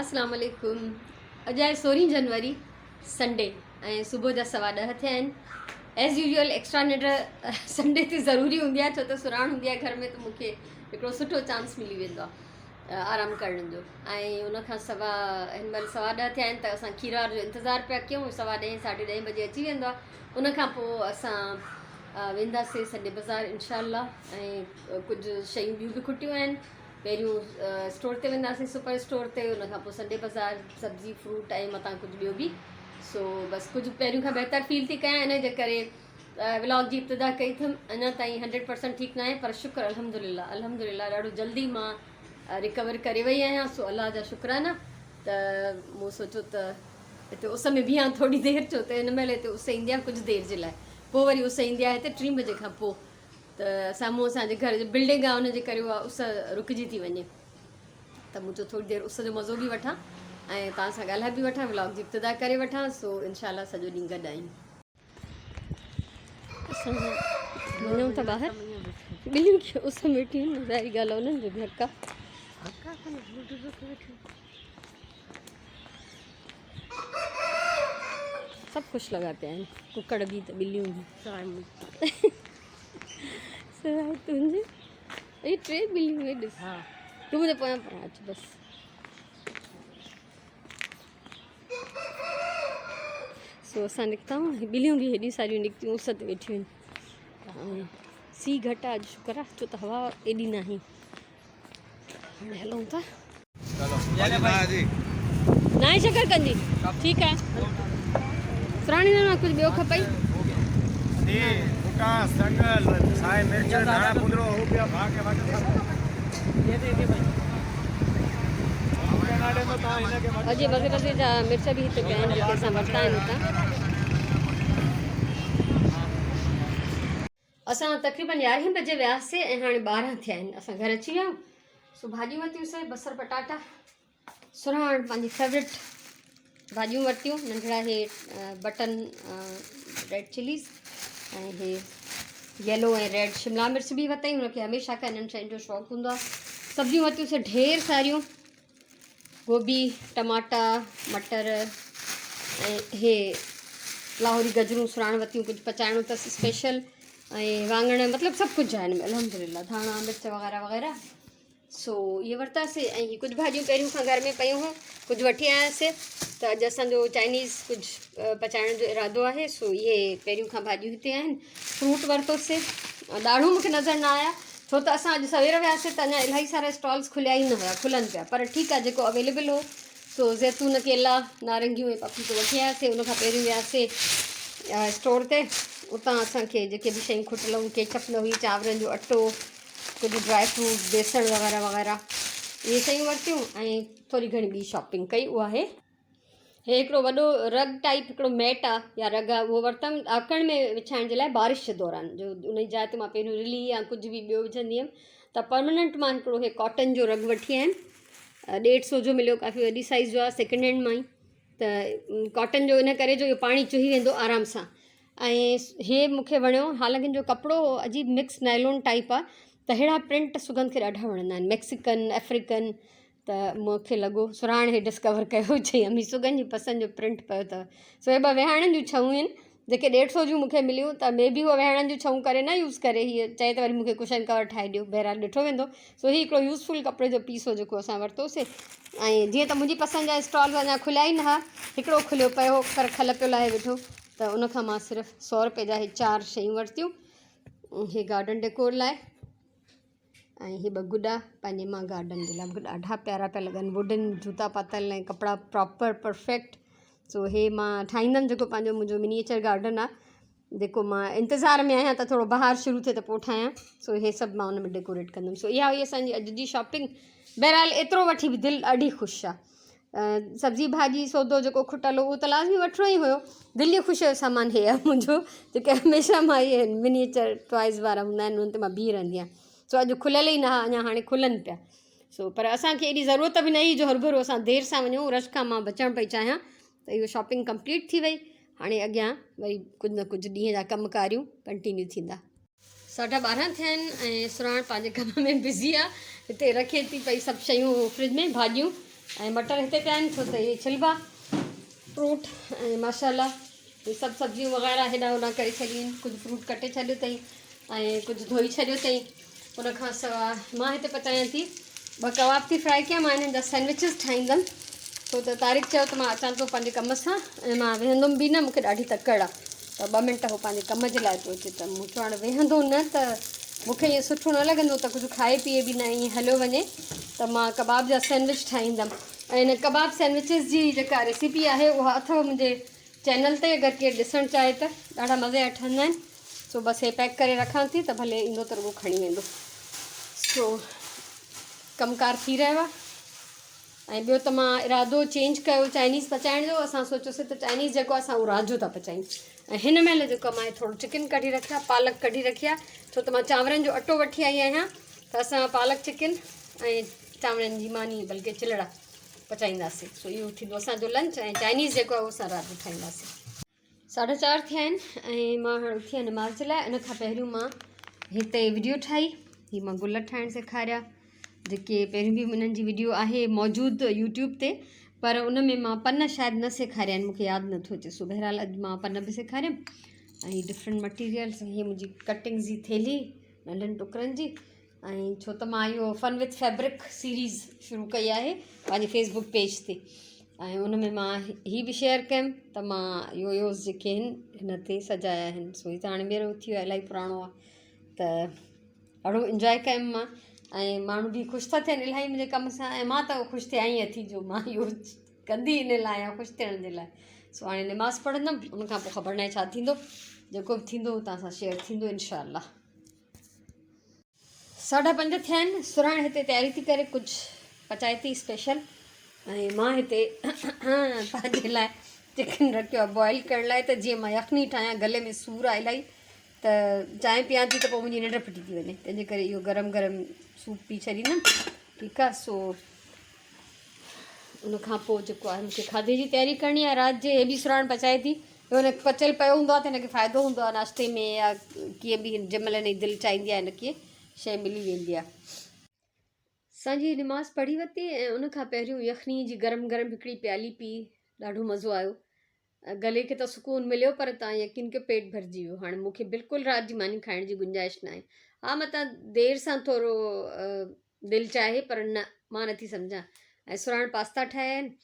اسلام عليڪم اڄ آهي سورهين جنوري سنڊي ۽ صبح جا 10:15 ٿيا آهن. ايز يوزول ايڪسٽرا ننڊ سنڊي تي ضروري هوندي آهي ڇو ته سراڻ هوندي آهي گهر ۾ ته مونکي هڪڙو سٺو چانس ملي ويندو آهي آرام ڪرڻ جو ۽ ان کان سوا هن مهل 10:15 ٿيا آهن ته اسان کيروار جو انتظار پيا ڪيون. 10:15 10:30 بجي اچي ويندو آهي. ان کان پوء اسان وينداسين سنڊي بازار انشاء الله ۽ ڪجهه شيون ٻيون به کٽيون آهن. پهريون اسٽور تي وينداسين سپر اسٽور تي، ان کان پوء سنڊي بازار سبزي فروٽ ۽ متان ڪجهه ٻيو به. سو بس ڪجهه پهريون کان بهتر فيل ٿي ڪيان، ان جي ڪري ولاگ جي ابتدا ڪئي اٿم. اڃا تائين 100% ٺيڪ ناهي پر شڪر الحمدلله الحمدلله ڏاڍو جلدي مان ريڪور ڪري وئي آهيان. سو الله جا شڪرانا. ته مون سوچيو ته هتي اس ۾ بيهان ٿوري دير، ڇو ته هن مهل هتي اس ايندي آهي ڪجهه دير جي لاء، پوء وري اس ايندي آهي هتي 3 بجي کان پوء. ته سامهون اسان جي گهر جي بلڊنگ آهي ان جي ڪري اها اس رڪجي ٿي وڃي. ته مون چيو ٿوري دير اس جو مزو به وٺان ۽ توهان سان ڳالهائي به وٺان، ولاگ جي ابتدا ڪري وٺان. سو انشاء الله سڄو ڏينهن گڏ آهيون. اسان وڃون ٿا ٻاهر. ٻليون کي اس ۾ ويٺيون آهن، ظاهري ڳالهه آهي انهن جو به حق آهي. سڀ خوش لڳا پيا آهن، ڪڪڙ به ته ٻليون به. سواء تنهنجي اهي ٽي ٻليون اهي ڏس. ها تون منهنجي پويان پويان اچ بس. سو اسان نڪتا آهيون، ٻليون به هيڏيون ساريون نڪتيون اس تي ويٺيون آهن. سي گهٽ آهي اڄ شڪر آهي، ڇو ته هوا ايڏي ناهي. هاڻي هلون ٿا. ناهي شڪر ڪندي ٺيڪ آهي. سراڻي نه ڪجهه ٻيو کپئي؟ اڄ مزي مزي جا مرچ به هتي پيا آهن جيڪي اسان ورتا آهن هتان. اسان تقريبن 11 بجي وياسي ۽ هاڻي 12 ٿيا آهن. اسان گهر اچي ويا آهيون. سو ڀاڄيون ورتيون سي، بصر پٽاٽا، سرهاڻ پنهنجي فيورٽ ڀاڄيون ورتيون. ننڍڙا هي بٽن ريڊ چليز ۽ هي يلو ۽ ريڊ شملا مرچ به ورتائين. هن کي هميشه کان انهن شين جو شوق هوندو آهي. سبزيون ورتيون سي ڍير ساريون، گوبي، ٽماٽا، مٽر ۽ هي لاهوري گجرون سراڻ ورتيون. ڪجهه پچائڻو اٿس اسپيشل ۽ واڱڻ، مطلب سڀ ڪجهه آهي هن ۾ الحمدلله، ڌاڻا مرچ وغيره وغيره. سو اهي ورتاسي ۽ هي ڪجهه ڀاڄيون پهريون کان گهر ۾ پيون هيون، ڪجهه وٺي آياسي. ته اڄ اسانجو چائنيز ڪجهه پچائڻ جو ارادو آهي. سو اهي پهريون کان ڀاڄيون هتي آهن. فروٽ ورتوسي، ڏاڙهون مونکي نظر نه آيا، ڇو ته اسان اڄ سوير وياسي ته اڃا الاهي سارا اسٽالز کليا ئي نه هيا، کلن پيا پر ٺيڪ آهي جيڪو اويليبل هو. سو زيتون، ڪيلا، نارنگيون ۽ پپيتو وٺي آياسي. ان کان پهريون وياسي اسٽور تي، اتان اسانکي جيڪي به شيون کٽل هيون، ڪيچپ نه هئي، چانورن جو اٽو، ڪجهه ڊرائي فروٽ، بيسڻ وغيره وغيره اهي شيون ورتيون ۽ ٿوري گهڻي ٻي شاپنگ ڪئي. اها آهي هي هڪڙو وڏو رگ ٽائپ هڪڙو ميٽ آ يا رگ آ، اهو ورتم ڏاڪڻ ۾ وڇائڻ جي لاء بارش جي دوران، جو ان جي جاء تي مان پهريون رلي يا ڪجهه به ٻيو وجهندي هيم ته پرماننٽ مان هڪڙو هي ڪاٽن جو رگ وٺي آيم. 150 جو مليو، ڪافي وڏي سائز جو آ، سيڪنڊ هينڊ مان ئي. ته ڪاٽن جو ان ڪري جو اهو پاڻي چهي ويندو آرام سان. ۽ هي مون کي وڻيو، حالانڪه ان جو ڪپڙو عجيب مڪس نائلون ٽائپ آ. ته ههڙا پرنٽ سگنڌ کي ڏاڍا وڻندا آهن، ميڪسيڪن افريڪن. ته مون کي لڳو سرهاڻ هي ڊسڪور ڪيو، چئي امي سگنڌ جي پسند جو پرنٽ پيو اٿو. سو هي ٻه ويهاڻن جون ڇئون آهن جيڪي 150 جون مون کي مليون. ته مي بي هوء ويهاڻن جون ڇئون ڪري نه يوز ڪري، هيء چئي ته وري مون کي ڪشن ڪور ٺاهي ڏيو، بهرحال ڏٺو ويندو. سو هي هڪڙو يوزفل ڪپڙي جو پيس هو جيڪو اسان ورتوسي. ۽ جيئن ته منهنجي پسند جا اسٽالز اڃا کليا ئي نه هئا، هڪڙو کليو پيو هو پر کل پيو لاهي ويٺو. ته ان کان مان صرف 100 روپئي جا هي 4 شيون ورتيون، هي گارڊن ڊيڪور لاء ۽ هي ٻه گڏا پنهنجي مان گارڊن جي لاء. مونکي ڏاڍا پيارا پيا لڳن، ووڊن جوتا پاتل ۽ ڪپڙا پراپر پرفيڪٽ. سو هي مان ٺاهيندم جيڪو پنهنجو منهنجو منيئچر گارڊن آهي، جيڪو مان انتظار ۾ آهيان ته ٿورو بهار شروع ٿئي ته پوء ٺاهيان. سو هي سڀ مان ان ۾ ڊيڪوريٽ ڪندم. سو اها هئي اسانجي اڄ جي شاپنگ. بهرحال ايترو وٺي به دل ڏاڍي خوش آهي. سبزي ڀاڄي سودو جيڪو کٽل هو اهو ته لازمي وٺڻو ئي هيو. دل جي خوشي جو سامان هي آهي منهنجو، جيڪي هميشه مان اهي منيئچر ٽوائز وارا هوندا آهن انهن تي مان بيهي رهندي آهيان. سو اڄ کليل ئي نه هئا، اڃا هاڻي کلن پيا. سو پر اسانکي ايڏي ضرورت به نه هئي جو هرڀرو اسان دير سان وڃون، رش کان مان بچڻ پئي چاهيان. ته اهو شاپنگ ڪمپليٽ ٿي وئي. هاڻي اڳيان وري ڪجهه نه ڪجهه ڏينهن جا ڪم ڪاريون ڪنٽينيو ٿيندا. 12:30 ٿيا آهن ۽ سراڻ پنهنجي ڪم ۾ بزي آ. هتي رکي ٿي پئي سڀ شيون فرج ۾ ڀاڄيون. ۽ مٽر هتي پيا آهن ڇو ته اهي ڇلبا فروٽ ۽ ماشاء الله هي سڀ سبزيون وغيره هيڏانهن هوڏانهن ڪري ڇڏيون آهن ڪجهه فروٽ ڪٽي ڇڏيو اٿئي ۽ ڪجهه ڌوئي ڇڏيو اٿئي ان کان سواء مان هتي پچايان ٿي ٻه ڪباب ٿي فرائي ڪيان مان هنن جا سينڊوچز ٺاهيندم ڇو ته طارق چيو ته مان اچان ٿو پنهنجي ڪم سان ۽ مان ويهندم به نه مونکي ڏاڍي تڪڙ آهي ته ٻه منٽ هو پنهنجي ڪم جي لاء پيو اچي ته مون چيو هاڻي ويهندو نه ته مونکي ائين سٺو نه لڳندو ته ڪجهه کائي پيئي به نه ائين هليو وڃي ته مان ڪباب جا سينڊوچ ٺاهيندم ۽ ان ڪباب سينڊوچز جي جيڪا ريسيپي آهي اها اٿو منهنجي چينل تي اگر ڪير ڏسڻ چاهي ته ڏاڍا مزي جا ٺهندا آهن سو بس هي پيڪ ڪري رکان ٿي ته ڀلي ايندو ته رڳو کڻي ويندو سو ڪم ڪار ٿي رهيو آهي ۽ ٻيو ته مان ارادو چينج ڪيو چائنيز پچائڻ جو اسان سوچيوسي ته چائنيز جيڪو اسان اهو رات جو ٿا پچايون ۽ هن مهل جيڪو مان ٿورو چڪن ڪڍي رکيا پالڪ ڪڍي رکي آهي ڇو ته مان چانورن جو اٽو وٺي آئي آهيان ته اسان پالڪ چڪن ۽ چانورن جي ماني بلڪه چلڙا پچائينداسين سو اهو ٿيندو اسان جو لنچ ۽ چائنيز جيڪو آهي اهو اسان رات جو ٺاهينداسين. ساڍا چار ٿيا آهن ۽ مان هاڻ اٿي آهيان نماز جي لاء ان کان پهريون مان هتي وڊيو ٺاهي هي مان گل ٺاهڻ سيکاريا جيڪي پهريون به انهن جي وڊيو آهي موجود يوٽيوب تي پر ان ۾ مان پن شايد نه سيکاريا آهن مونکي ياد نٿو اچي سو بهرحال اڄ مان پن به سيکاريم ۽ ڊفرنٽ مٽيريلس هي منهنجي ڪٽنگس جي ٿيلهي ننڍن ٽڪرن جي ۽ ڇو ته مان اهو فن وٿ فيبرڪ سيريز شروع ڪئي آهي پنهنجي فيس بڪ پيج تي ۽ ان ۾ مان هي به شيئر ڪيم ته مان يو يوز جيڪي آهن هن تي سجايا آهن سو هي ته هاڻي ميرو ٿي ويو آهي الاهي پراڻو آهي ته ڏاڍو انجواء ڪيم مان ۽ ماڻهو به خوش ٿا ٿين الاهي منهنجي ڪم سان ۽ مان ته خوش ٿيان ئي اٿي جو مان اهو ڪندي ان لاء آهيان خوش ٿيڻ جي لاء سو هاڻي نماز پڙهندم ان کان پوء خبر ناهي ڇا ٿيندو جيڪو به ٿيندو توهان سان شيئر ٿيندو انشاء الله. ساڍا پنج ٿيا آهن سرهاڻ هتي تياري ٿي ڪري ڪجهه پچائي ٿي اسپيشل ۽ مان هتي پنهنجي لاء چڪن رکيو آهي بوائل ڪرڻ لاء ته جيئن مان يخني ٺاهيان گلي ۾ سور آهي الاهي ته چانهه پيان ٿي ته پوء منهنجي ننڊ ڦٽي ٿي وڃي تنهنجي ڪري اهو گرم گرم سوپ پي ڇڏيندم ٺيڪ آهي سو ان کان پوء جيڪو آهي مونکي کاڌي جي تياري ڪرڻي آهي رات جي هي به سراڻ پچائي ٿي هن کي پچيل پيو هوندو آهي ته هن کي فائدو هوندو آهي ناشتي ۾ يا ڪيئن به جنهن مهل هن جي دل چاهيندي آهي هن کي شيء ملي ويندي آهي. سانجهي جي نماز پڙهي ورتي ۽ ان کان پهريون يخني جي گرم گرم هڪڙي پيالي پي ڏاڍو مزو آيو گلي کي ته سڪون مليو پر تان يقين ڪيو پيٽ ڀرجي ويو هاڻي مون کي بلڪل رات جي ماني کائڻ جي گنجائش ناهي ها متان دير سان ٿورو دل چاهي پر نه مان نٿي سمجهان ۽ سراڻ پاستا ٺاهيا آهن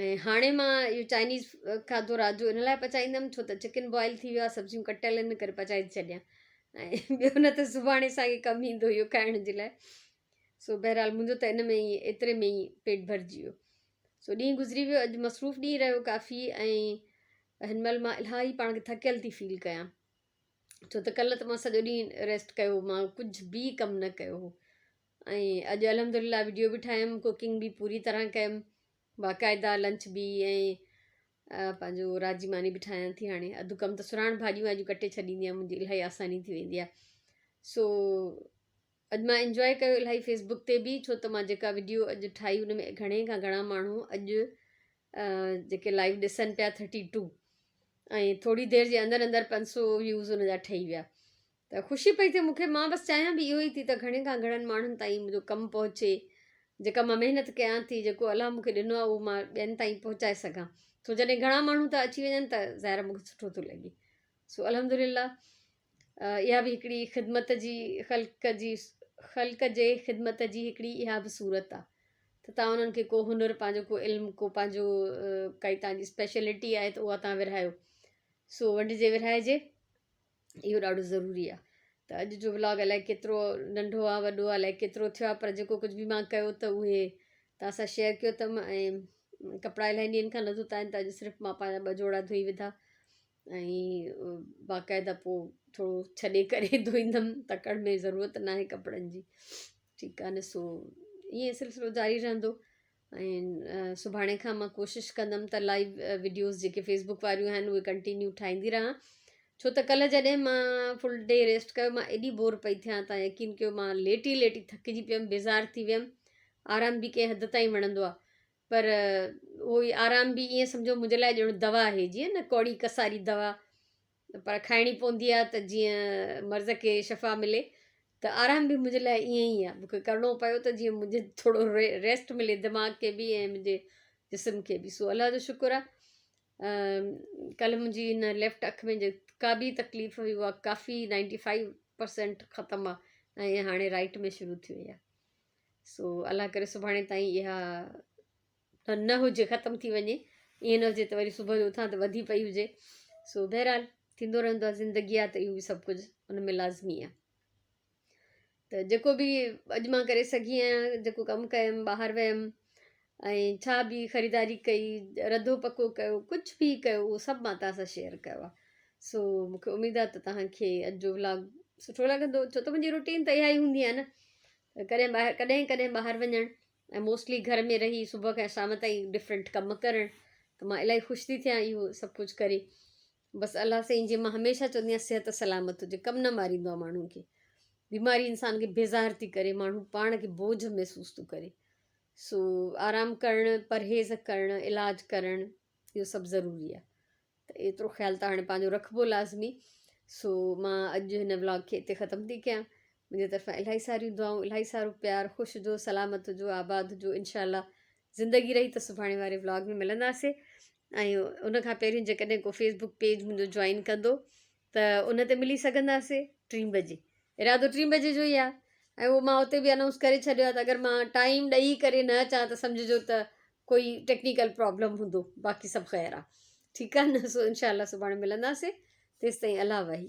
۽ هاڻي مان اهو چائنيز کاڌو رات جو ان لاء پچائيندم ڇو ته چڪن بوائل ٿي ويو آهي سبزيون ڪٽيل آهن ڪري پچائي ٿي ڇڏيان ۽ ٻيو نه ته سڀاڻي اسانکي ڪم ايندو اهو کائڻ جي لاء سو بهرحال منهنجو ته ان ۾ ئي ايتري ۾ ئي پيٽ ڀرجي ويو سو ڏينهن گذري ويو اڄ مصروف ڏينهن رهيو ڪافي ۽ هن مهل مان الاهي پاڻ کي ٿڪيل ٿي فيل ڪيان ڇو ته ڪلهه ته مان سڄو ڏينهن ريسٽ ڪيو مان ڪجهه به ڪم نه ڪيو هو ۽ اڄ الحمد لله وڊيو به ٺاهيم ڪوڪنگ به پوري طرح ڪيم باقاعده لنچ به ۽ پنهنجو رات جي ماني به ٺاهيان ٿي هاڻي اڌ ڪم ته سراڻ ڀاڄيون واڄيون ڪٽي ڇڏيندي آهي منهنجي الاهي آساني ٿي ويندي آهي سو اڄ مان انجواء ڪيو الاهي فيس بڪ تي به ڇو ته مان جيڪا وڊيو اڄ ٺاهي ان ۾ گهڻي کان گهڻا ماڻهو اڄ جيڪي لائيو ڏسن پيا ٿرٽي ٽو ۽ ٿوري دير جي اندر اندر پنج سو ويوز ان جا ٺهي ويا ته خوشي پئي ٿئي مونکي مان بس چاهيان به اهو ئي ٿي ته گهڻي کان گهڻن ماڻهن تائين منهنجو ڪم پهچي جيڪا مان محنت ڪيان ٿي جيڪو الله مونکي ڏنو آهي اهو مان ٻين تائين پهچائي سگهان سو جڏهن گهڻا ماڻهو ٿا اچي وڃن ته ظاهر مونکي سٺو ٿو لڳي سو الحمد لله اها به هڪڙي خدمت جي خلق جي خلق جي خدمت جي هڪڙي اها به صورت آهي ته تان انهن کي ڪو هنر پنهنجو ڪو علم ڪو پنهنجو ڪائي تان جي اسپيشلٽي آهي ته اها تان ورهايو سو ونڊجي ورهائجي اهو ڏاڍو ضروري آهي ته اڄ جو ولاگ الائي ڪيترو ننڍو آهي وڏو آهي الائي ڪيترو ٿيو آهي پر جيڪو ڪجهه به مان ڪيو ته اهي توهان سان شيئر ڪيو اٿم ۽ ڪپڙا الاهي ڏينهن کان نه ڌوتا آهن ته اڄ صرف مان پنهنجا ٻه جوڙا ڌوئي وڌا ۽ باقاعده پوء ٿورو ڇڏي ڪري ڌوئيندم تڪڙ ۾ ضرورت ناهي ڪپڙن جي ٺيڪ آهي نه سو ائين سلسلو جاري رهندو ۽ سڀاڻي کان مان ڪوشش ڪندم ته لائيو وڊيوز جيڪي فيس بڪ واريون آهن اهي ڪنٽينيو ٺاهيندي رهان ڇو ته ڪلهه جڏهن مان فل ڊي ريسٽ ڪيو مان ايڏي بور پئي ٿيان تان يقين ڪيو مان ليٽي ليٽي ٿڪجي پيم بيزار ٿي ويم آرام به ڪنهن حد تائين وڻندو آهي پر اهو ئي آرام به ائين سمجهو منهنجي لاء ڄڻ دوا آهي جيئن نه ڪوڙي ڪساري دوا پر کائڻي پوندي آهي ته جيئن مرض کي شفا ملي ته آرام به منهنجي لاء ائين ئي آهي مون کي ڪرڻو پيو ته جيئن منهنجي ٿورو ريسٽ ملي دماغ کي به ۽ منهنجي جسم کي به سو الله جو شڪر آهي ڪلهه منهنجي هن ليفٽ اک ۾ جيڪا به تڪليف هئي اها ڪافي 95% ختم آهي ۽ هاڻي رائٽ ۾ شروع ٿي وئي آهي سو الله ڪري سڀاڻي تائين اها نه هجي ختم ٿي وڃي ائين نه هجي ته وري صبح جو اٿان ته وڌي پئي هجي سو بهرحال ٿيندو رهندو آهي زندگي آهي ته اهو به سڀ ڪجهه ان ۾ لازمي آهي ته جيڪو به اڄ مان ڪري سگهي آهيان جيڪو ڪم ڪيم ٻاهر ويم ۽ ڇا به خريداري ڪئي رڌو پڪو ڪيو ڪجهه به ڪيو اهو سڀ مان توهان سان شيئر ڪيو آهي سو مونکي اميد آهي ته توهان کي اڄ جو ولاگ سٺو لڳندو ڇو ته منهنجي روٽين ته اها ئي هوندي آهي نه ڪڏهن ٻاهر ڪڏهن ڪڏهن ٻاهر وڃڻ ۽ موسٽلي گهر ۾ رهي صبح کان شام تائين ڊفرنٽ ڪم ڪرڻ ته مان الاهي خوش ٿي ٿيان اهو سڀ ڪجهه ڪري بس الله سائين جي مان هميشه چوندي آهيان صحت سلامت هجي ڪم نه ماريندو آهي ماڻهو کي بيماري انسان کي بيزار ٿي ڪري ماڻهو پاڻ کي بوجهه محسوس ٿو ڪري سو آرام ڪرڻ پرهيز ڪرڻ علاج ڪرڻ اهو سڀ ضروري آهي ته ايترو خيال ته هاڻي پنهنجو رکبو لازمي سو مان اڄ هن ولاگ کي اتي ختم ٿي ڪيان منهنجي طرفان الاهي ساريون دعائون الاهي سارو پيار خوش هجو سلامت هجو آباد هجو انشاء الله زندگي رهي ته سڀاڻي واري ولاگ ۾ ملنداسي ۽ ان کان پهرين جيڪڏهن ڪو فيس بڪ پيج منهنجو جوائن ڪندو ته ان تي ملي سگهنداسي ٽين بجي ارادو ٽين بجي جو ئي آهي ۽ اهو مان اتي به انائونس ڪري ڇڏيو آهي ته اگر مان ٽائيم ڏئي ڪري نه اچان ته سمجهجو ته ڪوئي ٽيڪنيڪل پرابلم هوندو باقي سڀ خير آهي ٺيڪ آهي نه سو انشاء الله سڀاڻي ملنداسي تيستائين الله وحي.